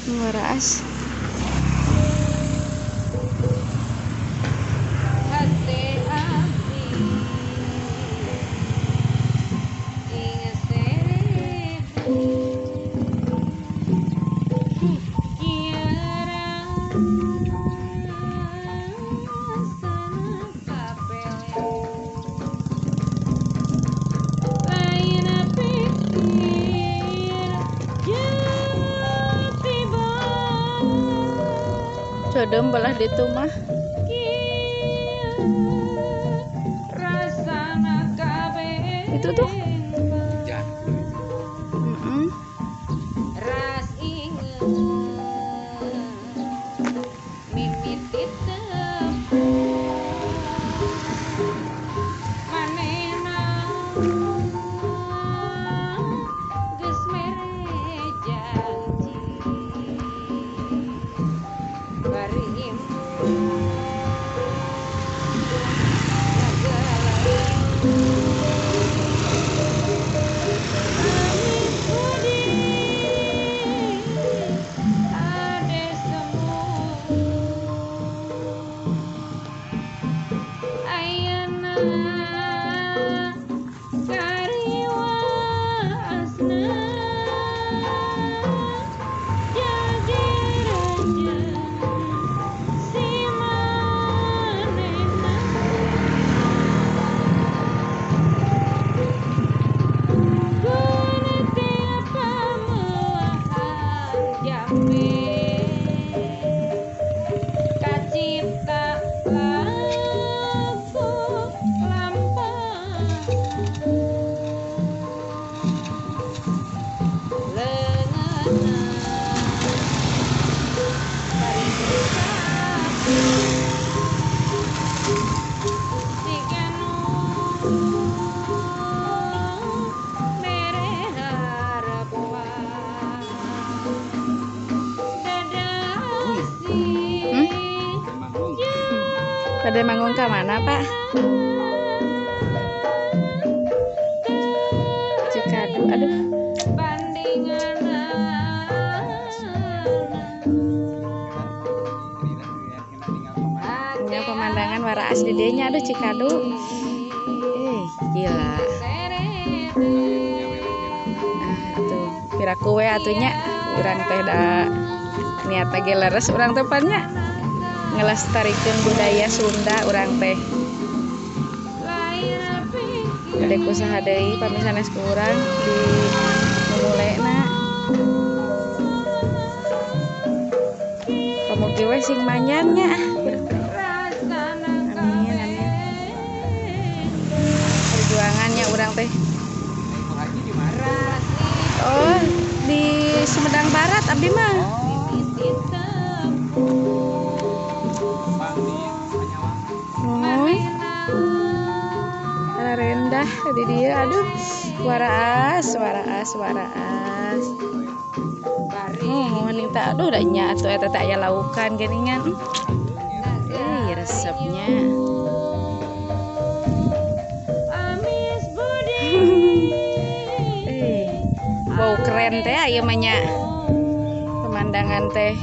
Waraas. Codem belah ditu mah. Itu tuh. Pada manggung ke mana, Pak? Cikadu, aduh. Ini pemandangan waraas di dinya, aduh Cikadu. Gila. Ah, tuh, piraku we atuh nya, urang teh da niat ge leres urang teh pan nya. Ngelestarikan budaya Sunda urang teh. Bade kusaha deui pami sanes ku urang di mulena. Pamugi we sing manyan nya. Amin amin. Perjuangannya urang teh. Oh, di Sumedang Barat abdi mah. Rendah di dia, aduh, waraas, waraas, waraas. Oh, wanita, aduh, dah nya atuh eta teh aya laukan geuningan. Resepnya. Wow, keren teh ieu mah nya. Pemandangan teh.